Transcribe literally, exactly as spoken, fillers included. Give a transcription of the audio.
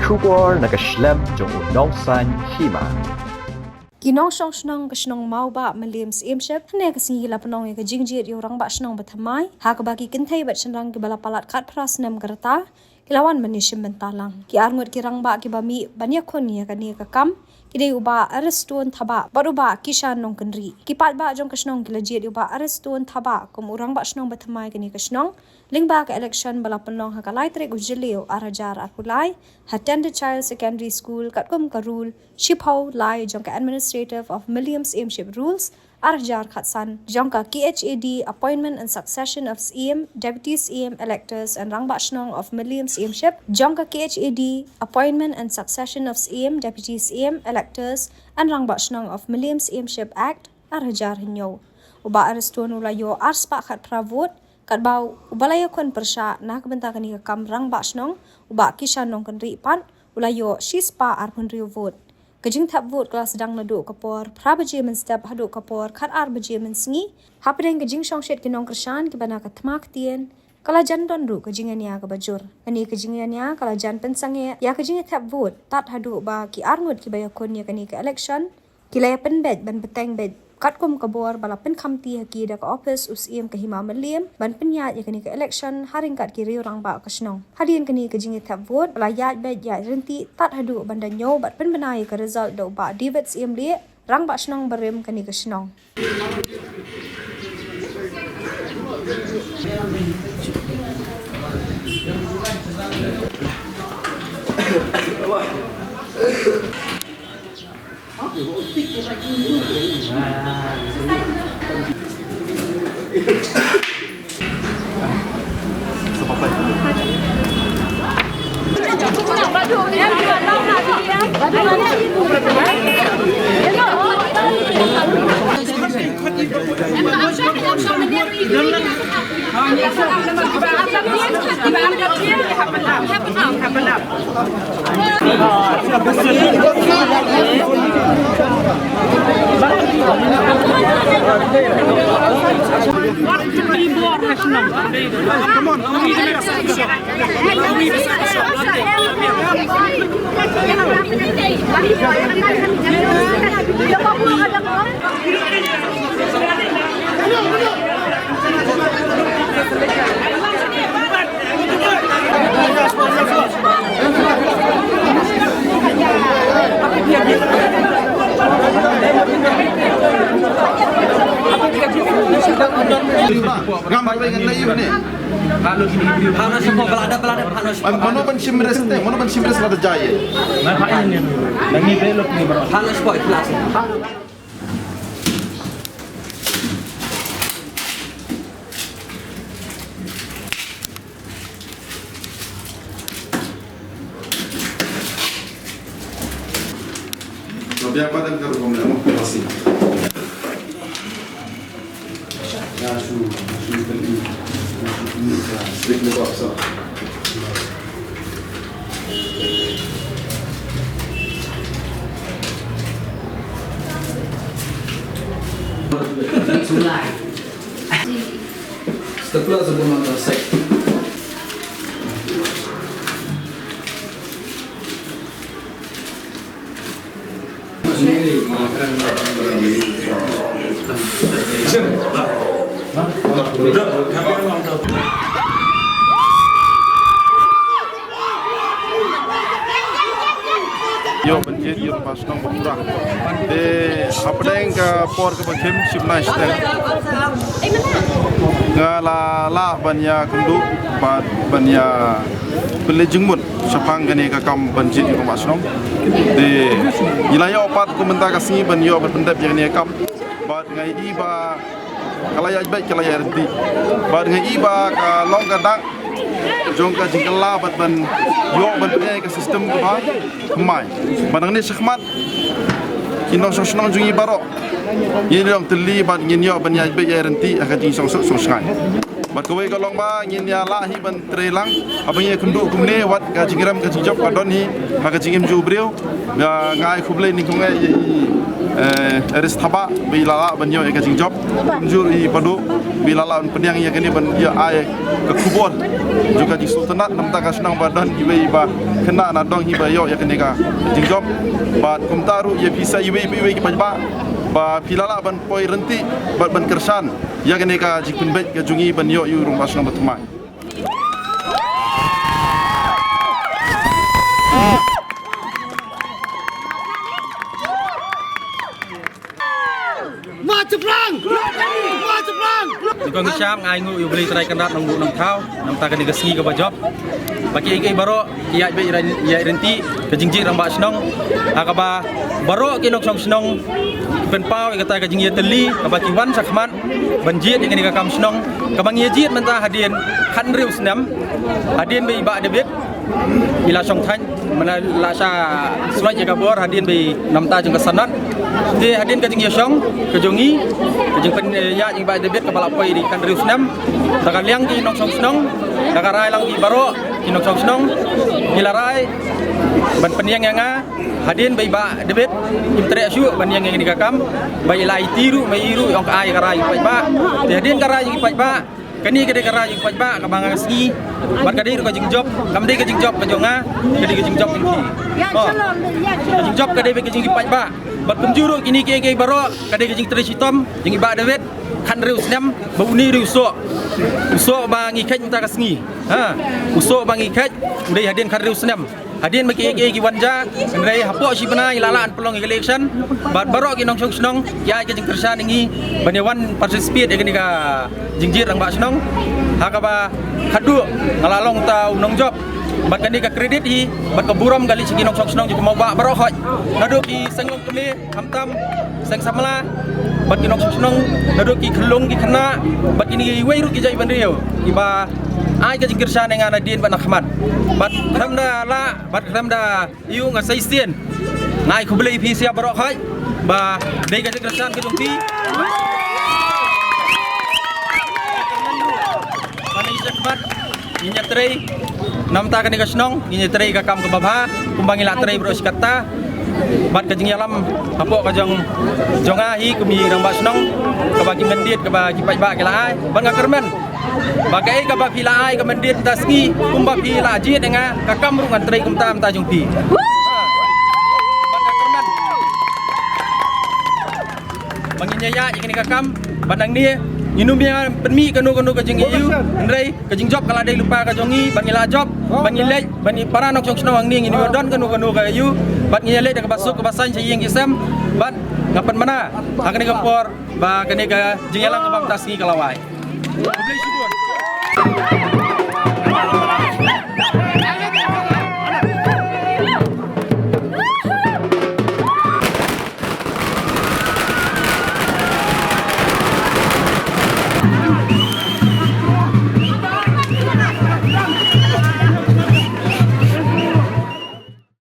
Khubor na ka shlem jong u nongsan hima. Ki nongshong shnong ka shnong Mawbah Mylliem Syiemship hynne ka sngi ki la pynlong ïa ka jingjied ïa u rangbah shnong ba thymmai ha kaba ki kynthei bad shynrang kiba la palat khatphra snem ka rta ki la wan ban ïashim bynta lang. Ki arngut ki rangbah kiba mih ban ïakhun ïa kane ka kam ki dei u Bah Ariston Thabah bad u Bah Kishan Nongkynrih. Ki paidbah jong ka shnong ki la jied ïa u Bah Ariston Thabah kum u rangbah shnong ba thymmai kane ka shnong lyngba ka election ba la pynlong ha ka lai tarik u Jylliew ar hajar arphew lai ha Tender Child Secondary School katkum ka rule shiphew lai jong ka Administrative of Mylliem Syiemship Rules ar hajar khatsan jong ka K H A D, Appointment and Succession of Syiem, Deputy Syiem, Electors and Rangbah Shnong of Mylliem Syiemship, jong ka K H A D, Appointment and Succession of Syiem, Deputy Syiem, Electors and Rangbah Shnong of Mylliem Syiemship Act ar hajar hynñiew. U Bah Ariston u la ïoh ar spah khatphra vote, katba u ba la ïakhun pyrshah na ka bynta kane ka kam rangbah shnong, u Bah Kishan Nongkynrih pat u la ïoh shi spah arphew hynriew vote. Ka jingthep vote ka la sdang naduh ka por phra baje mynstep haduh ka por khatar baje mynsngi hapdeng ka jingshongshit ki nongkyrshan kiba na ka thma ktien. Ka la jan don ruh ka jingïania kaba jur. Kane ka jingïania ka la jan pynsangeh ïa ka jingïathep vote tad haduh ba ki arngut kiba ïakhun ïa kane ka election ki la ïa pynbeit ban bteng beit katkum ka bor ba la pynkhamti ha ki da ka ophis u Syiem ka Hima Mylliem ban pynïaid ïa kane ka election ha ryngkat ki riew rangbah ka shnong. Hadien kane ka jingïathep vote ba la ïaid beit ïaid ryntih tad haduh ban da ñiew bad pynbna ïa ka result da u Bah David Syiemlieh, rangbah shnong barim kane ka shnong. Ngam ba ngan lei ne. Hano shuwa pelada, pelada, hano shuwa. Mano ban shim res te, mano ban shim res lada jai. Nani belok ni bro. Hano shuwa ikhlas. Lo biang badan ka rukom le mo pasi. Ya su, su beli. Stick le box. Sungai. Stapler sebelum makan sek. Ïoh ban jied ïa u rangbah shnong ba pura. Te hapdeng ka por kaba khim shibnai shiteng nga la lah ban ïakynduh bad ban ïa pynleit jingmut shaphang kane ka kam ban jied ïa u rangbah shnong. Te ngi la ïoh pat kum mynta ka sngi ban ïoh ban pyndep ïa kane ka kam. Bad nga i ba ka la ïaid beit ka la ïaid ryntih. Bad nga i ba ka long ka dak jong ka jingkylla bad ban ïoh ban pynïaid ka system kaba thymmai. Bad nangne shakhmat ki nongshong shnong jong ngi baroh ngin ïoh tylli bad ngin ïoh ban ïaid beit ïaid ryntih ha ka jingsngewsuk sngewsngai. Bad kawei ka long ba ngin ïa lah hi ban trei lang haba ngi ïa kynduh kumne, wat ka jingrem ka jingjop ka don hi ha ka jingim jong u briew. Nga ai khublei nyngkong eh ïa i, eh, Aris Thabah ba i la lah ban ïoh ïa ka jingjop. Kumjuh i Padu ba i la lah ban pdiang ïa kane ban ïa ai ka khubor jong ka jingsngewtynnat namar ka shnong ba don iwei ba khynnah na dong hi ba ïoh ïa kane ka jingjop. Bad kumta ruh ïa phi sa iwei pa iwei ki paidbah ba phi la lah ban poi ryntih bad ban kyrshan ïa kane ka jingpynbeit ka jong ngi ban ïoh ïa u rangbah shnong ba thymmai. Machaplang! Machaplang! Ïa kong i sham nga ai nguh ïa u Blei Trai Kynrad Nongbuh Nongthaw namar kane ka sngi kaba jop. Ba kiei kiei baroh ki ïaid beit ïaid ryntih ka jingjit rangbah shnong. Ha kaba baroh ki nongshong shnong ki pynpaw ïa kata ka jingïatylli kaba ki wan shakhmat ban jied ïa kane ka kam shnong kaba ngi ïa jied mynta hadien khathynriew snem. Hadien ba i Bah David i la shong thaiñ, mane la sha slot ïa ka bor hadien ba i na bynta jong ka sanad. Te hadien ka jingïashong ka jong ngi, ka jingpynïaid ïa i Bah David kaba la poi da khathynriew snem, da ka liang ki nongshong shnong, da ka rai lang ki baroh ki nongshong shnong, ki la rai ban pynïeng ïa nga. Hadien ba i Bah David im treh shuh ban ïeng ïa kane ka kam, ba i la aiti ruh ma i ruh ong ka ai ka rai ki paidbah. Te hadien ka rai ki paidbah, kane ka dei ka rai ki paidbah kaba nga sngi. Bad ka dei ruh ka jingjop, kam dei ka jingjop ka jong nga, ka dei ka jingjop jong ki. Ka jingjop ka dei ka jong ki paidbah. Bad kumjuh ruh kine kiei kiei baroh ka dei ka jingtrei shitom jong i Bah David. Khathynriew snem ba une ruh u soh, u soh ba ngi kheit mynta ka sngi. Ha, u soh ba ngi kheit u dei hadien khathynriew snem. Hadien ba kiei kiei ki wan ja, hynrei hapoh shi bnai la lah ban pynlong ïa ka election. Bad baroh ki nongshong shnong ki ai ka jingkyrshan ïa ngi ban ïa wan participate ïa kane ka jingjied rangbah shnong. Ha kaba haduh nga la long ta u nongjop. Bad kane ka credit hi bad ka burom ka leit sha ki nongshong shnong jong ka Mawbah baroh khoit. Naduh ki seng longkmie, khamtam seng samla, bad ki nongshong shnong, naduh ki khyllung ki khynnah, bad kine kiwei ruh ki jaitbynriew kiba ai ka jingkyrshan ïa nga nadien bad na khmat. Bad khlem da lah, bad khlem da ïoh nga sa shisien, nga ai khublei ïa phi sa baroh khoit ba dei ka jingkyrshan ka jong phi. Ngin ïa trei namar kane ka shnong, ngin ïa trei ka kam kaba bha kumba ngi la trei baroh shi katta. Bad ka jingïalam hapoh ka jong, jong nga hi kum i rangbah shnong, kaba ki mandate kaba ki paidbah ki la ai, bad nga kyrmen ba kaei kaba phi la ai ka mandate mynta sngi, kumba phi la jied ïa nga, ka kam ruh ngan trei kumta mynta jong phi. Bad nga kyrmen ba ngin ïa ïaid ïa kane ka kam, bad nangne ngin ym ïa pynmih kano kano ka jingïohi, hynrei ka jingjop ka la dei lypa ka jong ngi, bad ngi la jop, bad ngi leit, bad ngi para nongshong shnong hangne ngin ym don kano kano ka ïohi, bad ngin ïa leit da kaba suk kaba saiñ sha ïing ki sem. Bad nga pynbna ha kane ka por ba kane ka jingïalang kaba mynta sngi ka la wai. Khublei shibun.